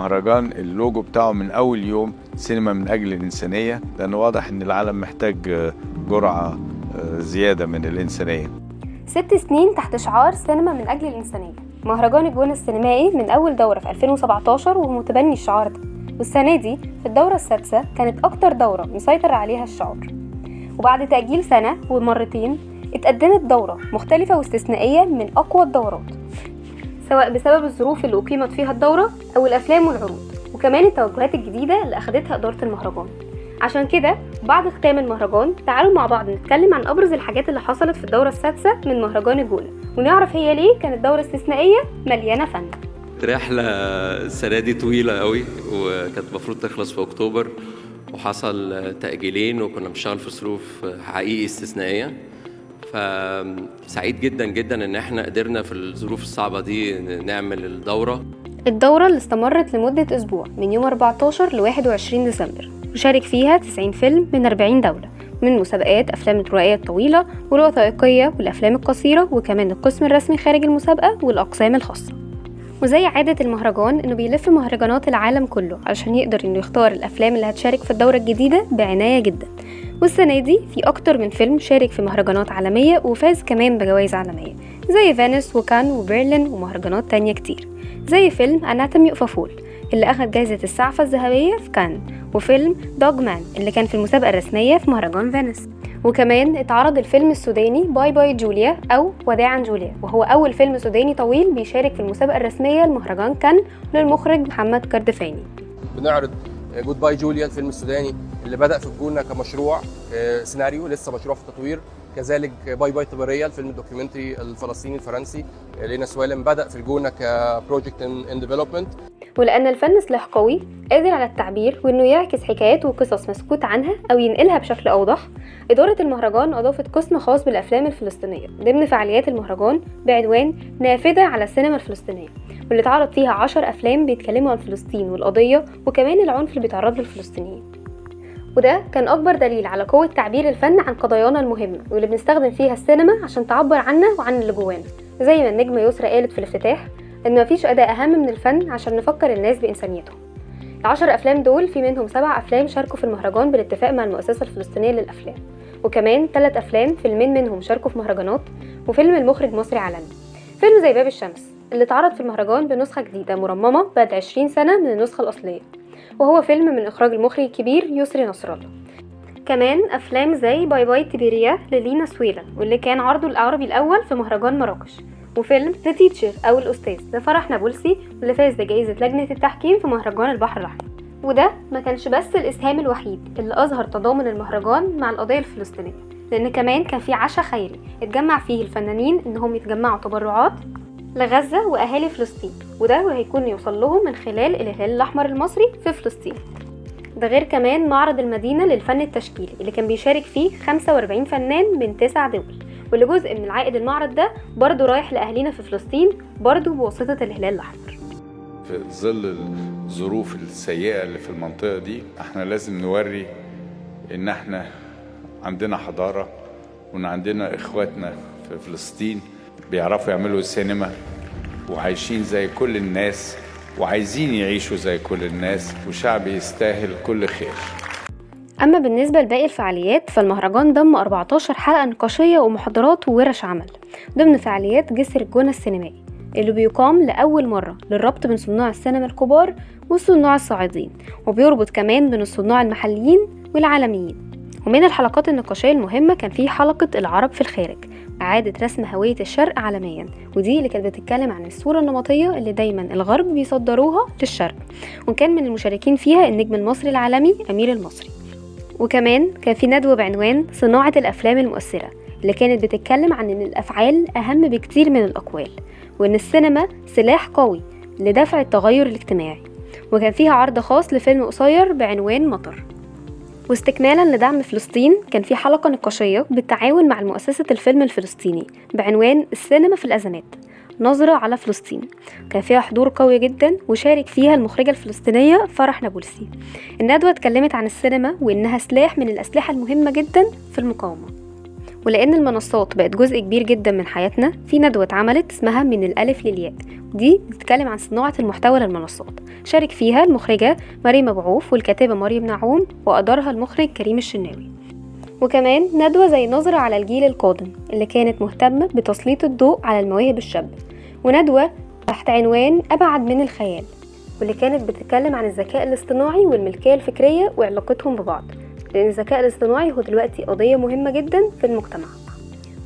المهرجان اللوجو بتاعه من أول يوم سينما من أجل الإنسانية، لأنه واضح إن العالم محتاج جرعة زيادة من الإنسانية. 6 سنين تحت شعار سينما من أجل الإنسانية. مهرجان الجونة السينمائي من أول دورة في 2017 وهو متبني الشعار ده، والسنة دي في الدورة السادسة كانت أكتر دورة مسيطر عليها الشعار. وبعد تأجيل سنة ومرتين اتقدمت دورة مختلفة واستثنائية من أقوى الدورات، سواء بسبب الظروف اللي أقيمت فيها الدورة أو الأفلام والعروض، وكمان التوجهات الجديدة اللي أخدتها إدارة المهرجان. عشان كده بعد ختام المهرجان تعالوا مع بعض نتكلم عن أبرز الحاجات اللي حصلت في الدورة السادسة من مهرجان الجونة، ونعرف هي ليه كانت دورة استثنائية مليانة فن. رحلة السنة دي طويلة قوي، وكانت المفروض تخلص في أكتوبر، وحصل تأجيلين، وكنا بنشتغل في ظروف حقيقي استثنائية. فسعيد جدا جدا ان احنا قدرنا في الظروف الصعبة دي نعمل الدورة. الدورة اللي استمرت لمدة أسبوع من يوم 14 ل 21 ديسمبر، وشارك فيها 90 فيلم من 40 دولة، من مسابقات أفلام الروائية الطويلة والوثائقية والأفلام القصيرة، وكمان القسم الرسمي خارج المسابقة والأقسام الخاصة. وزي عادة المهرجان إنه بيلف مهرجانات العالم كله علشان يقدر إنه يختار الأفلام اللي هتشارك في الدورة الجديدة بعناية جدا. والسنة دي في أكتر من فيلم شارك في مهرجانات عالمية وفاز كمان بجوائز عالمية زي فينيس وكان وبرلين ومهرجانات تانية كتير، زي فيلم Anatomy of a Fall اللي أخد جائزة السعفة الذهبية في كان، وفيلم Dog Man اللي كان في المسابقة الرسمية في مهرجان فينيس. وكمان اتعرض الفيلم السوداني Bye Bye Julia أو وداعا جوليا، وهو أول فيلم سوداني طويل بيشارك في المسابقة الرسمية لمهرجان كان للمخرج محمد كردفاني. بنعرض Goodbye Julia، الفيلم السوداني اللي بدأ في الجونة كمشروع سيناريو لسه مشروع في التطوير. كذلك Bye Bye طبرية، الفيلم ال documentary الفلسطيني الفرنسي لينا سوالم، بدأ في الجونة ك project in development. ولأن الفن سلاح قوي قادر على التعبير وإنه يعكس حكايات وقصص مسكوت عنها أو ينقلها بشكل أوضح، إدارة المهرجان أضافت قسم خاص بالأفلام الفلسطينية ضمن فعاليات المهرجان بعنوان نافذة على السينما الفلسطينية، واللي اتعرض فيها 10 أفلام بيتكلموا عن فلسطين والقضية وكمان العنف اللي بيتعرض له الفلسطينيين. وده كان أكبر دليل على قوة تعبير الفن عن قضايانا المهمة واللي بنستخدم فيها السينما عشان تعبر عنا وعن اللي جوانا. زي ما النجمة يسرا قالت في الافتتاح إن مفيش أداة أهم من الفن عشان نفكر الناس بإنسانيتهم. 10 أفلام دول في منهم 7 أفلام شاركوا في المهرجان بالاتفاق مع المؤسسة الفلسطينية للأفلام، وكمان 3 أفلام فيلمين منهم شاركوا في مهرجانات، وفيلم المخرج مصري عالمي، فيلم زي باب الشمس اللي اتعرض في المهرجان بنسخة جديدة مرممة بعد 20 سنة من النسخة الأصلية، وهو فيلم من إخراج المخرج الكبير يسري نصر الله. كمان أفلام زي Bye Bye طبرية للينا سويلم واللي كان عرضه العربي الأول في مهرجان مراكش، وفيلم The Teacher أو الأستاذ لفرح نابلسي واللي فاز بجائزة لجنة التحكيم في مهرجان البحر الأحمر. وده ما كانش بس الإسهام الوحيد اللي أظهر تضامن المهرجان مع القضية الفلسطينية، لأن كمان كان في عشاء خيري اتجمع فيه الفنانين إنهم يتجمعوا تبرعات لغزة وأهالي فلسطين، وده هيكون يوصل لهم من خلال الهلال الأحمر المصري في فلسطين. ده غير كمان معرض المدينة للفن التشكيلي اللي كان بيشارك فيه 45 فنان من 9 دول، واللي جزء من العائد المعرض ده برضو رايح لأهالينا في فلسطين برضو بواسطة الهلال الأحمر. في ظل الظروف السيئة اللي في المنطقة دي احنا لازم نوري ان احنا عندنا حضارة وان عندنا اخواتنا في فلسطين بيعرفوا يعملوا سينما وعايشين زي كل الناس وعايزين يعيشوا زي كل الناس، وشعب يستاهل كل خير. أما بالنسبة لباقي الفعاليات فالمهرجان ضم 14 حلقة نقاشية ومحاضرات وورش عمل ضمن فعاليات جسر الجونة السينمائي اللي بيقام لأول مرة للربط بين صناع السينما الكبار والصناع الصاعدين، وبيربط كمان بين الصناع المحليين والعالميين. ومن الحلقات النقاشية المهمة كان في حلقة العرب في الخارج، إعادة رسم هوية الشرق عالميا، ودي اللي كانت بتتكلم عن الصورة النمطية اللي دايما الغرب بيصدروها للشرق، وكان من المشاركين فيها النجم المصري العالمي أمير المصري. وكمان كان في ندوة بعنوان صناعة الأفلام المؤثرة اللي كانت بتتكلم عن إن الأفعال أهم بكتير من الأقوال، وإن السينما سلاح قوي لدفع التغير الاجتماعي. وكان فيها عرض خاص لفيلم قصير بعنوان مطر. واستكمالا لدعم فلسطين كان في حلقة نقاشية بالتعاون مع مؤسسة الفيلم الفلسطيني بعنوان السينما في الأزمات، نظرة على فلسطين. كان فيها حضور قوي جدا وشارك فيها المخرجة الفلسطينية فرح نابلسي. الندوة اتكلمت عن السينما وإنها سلاح من الأسلحة المهمة جدا في المقاومة. ولأن المنصات بقت جزء كبير جدا من حياتنا، في ندوة اتعملت اسمها من الألف للياء، دي بتتكلم عن صناعة المحتوى للمنصات. شارك فيها المخرجة مريم أبو والكاتبة مريم نعوم، وأدارها المخرج كريم الشناوي. وكمان ندوة زي نظرة على الجيل القادم اللي كانت مهتمة بتسليط الضوء على المواهب الشابة، وندوة تحت عنوان أبعد من الخيال واللي كانت بتتكلم عن الذكاء الاصطناعي والملكية الفكرية وعلاقتهم ببعض، لأن الذكاء الاصطناعي هو دلوقتي قضية مهمة جدا في المجتمع.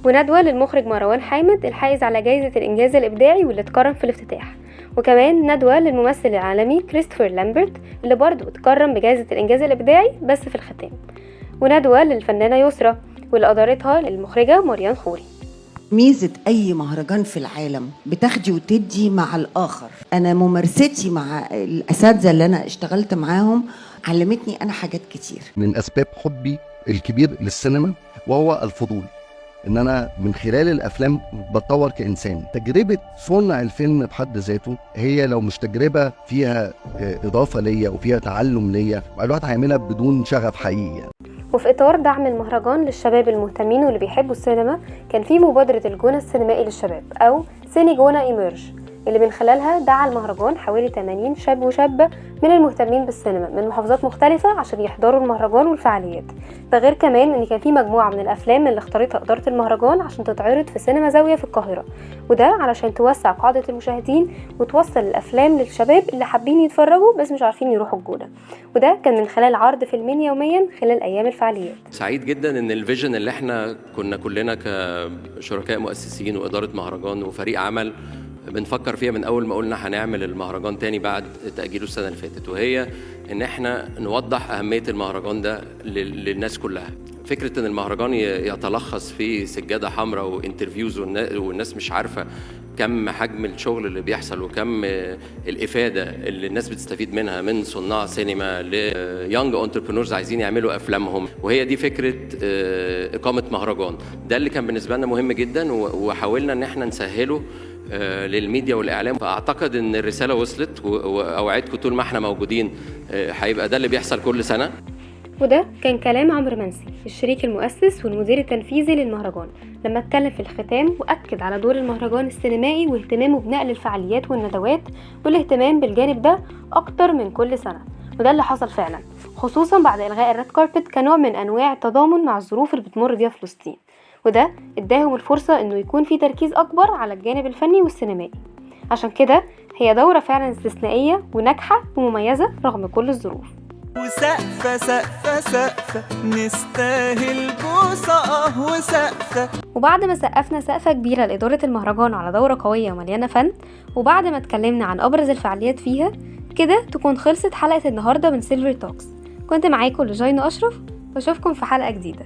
وندوة للمخرج مروان حامد الحائز على جائزة الإنجاز الإبداعي واللي اتكرم في الافتتاح. وكمان ندوة للممثل العالمي كريستوفر لامبرت اللي برضه اتكرم بجائزة الإنجاز الإبداعي بس في الختام. وندوة للفنانة يسرا واللي أدارتها المخرجة مريان خوري. ميزة أي مهرجان في العالم بتاخدي وتدي مع الآخر. أنا ممارستي مع الأساتذة اللي أنا اشتغلت معاهم علمتني أنا حاجات كتير. من أسباب حبي الكبير للسينما وهو الفضول، إن أنا من خلال الأفلام بتطور كإنسان. تجربة صنع الفيلم بحد ذاته هي لو مش تجربة فيها إضافة ليا وفيها تعلم ليا، الواحد هيعملها بدون شغف حقيقي يعني. وفي إطار دعم المهرجان للشباب المهتمين واللي بيحبوا السينما، كان في مبادرة الجونة السينمائي للشباب أو Cine Gouna Emerge، اللي من خلالها دعا المهرجان حوالي 80 شاب وشابة من المهتمين بالسينما من محافظات مختلفة عشان يحضروا المهرجان والفعاليات. ده غير كمان ان كان في مجموعة من الأفلام اللي اختارتها إدارة المهرجان عشان تتعرض في سينما زاوية في القاهرة، وده علشان توسع قاعدة المشاهدين وتوصل الأفلام للشباب اللي حابين يتفرجوا بس مش عارفين يروحوا الجونة. وده كان من خلال عرض فيلمين يوميا خلال أيام الفعاليات. سعيد جدا ان ال vision اللي احنا كنا كلنا كشركاء مؤسسين وإدارة مهرجان وفريق عمل بنفكر فيها من أول ما قلنا هنعمل المهرجان تاني بعد تأجيله السنة اللي فاتت، وهي إن إحنا نوضح أهمية المهرجان ده للناس كلها. فكرة إن المهرجان يتلخص في سجادة حمراء و interviews والناس مش عارفة كم حجم الشغل اللي بيحصل وكم الإفادة اللي الناس بتستفيد منها من صناع سينما ل young entrepreneurs عايزين يعملوا أفلامهم، وهي دي فكرة إقامة مهرجان. ده اللي كان بالنسبة لنا مهم جدا، وحاولنا إن إحنا نسهله للميديا والإعلام. فأعتقد إن الرسالة وصلت، وأوعدكم طول ما إحنا موجودين هيبقى ده اللي بيحصل كل سنة. وده كان كلام عمرو منسي الشريك المؤسس والمدير التنفيذي للمهرجان لما اتكلم في الختام وأكد على دور المهرجان السينمائي واهتمامه بنقل الفعاليات والندوات والاهتمام بالجانب ده أكتر من كل سنة. وده اللي حصل فعلا، خصوصا بعد إلغاء ال red carpet كنوع من أنواع التضامن مع الظروف اللي بتمر بيها فلسطين، وده اداهم الفرصة انه يكون في تركيز اكبر على الجانب الفني والسينمائي. عشان كده هي دورة فعلا استثنائية وناجحة ومميزة رغم كل الظروف. وسقفة سقفة سقفة نستاهل بوسة وسقفة. وبعد ما سقفنا سقفة كبيرة لإدارة المهرجان على دورة قوية ومليانة فن، وبعد ما اتكلمنا عن أبرز الفعاليات فيها، كده تكون خلصت حلقة النهاردة من Silver Talks. كنت معاكم لجين أشرف، واشوفكم في حلقة جديدة.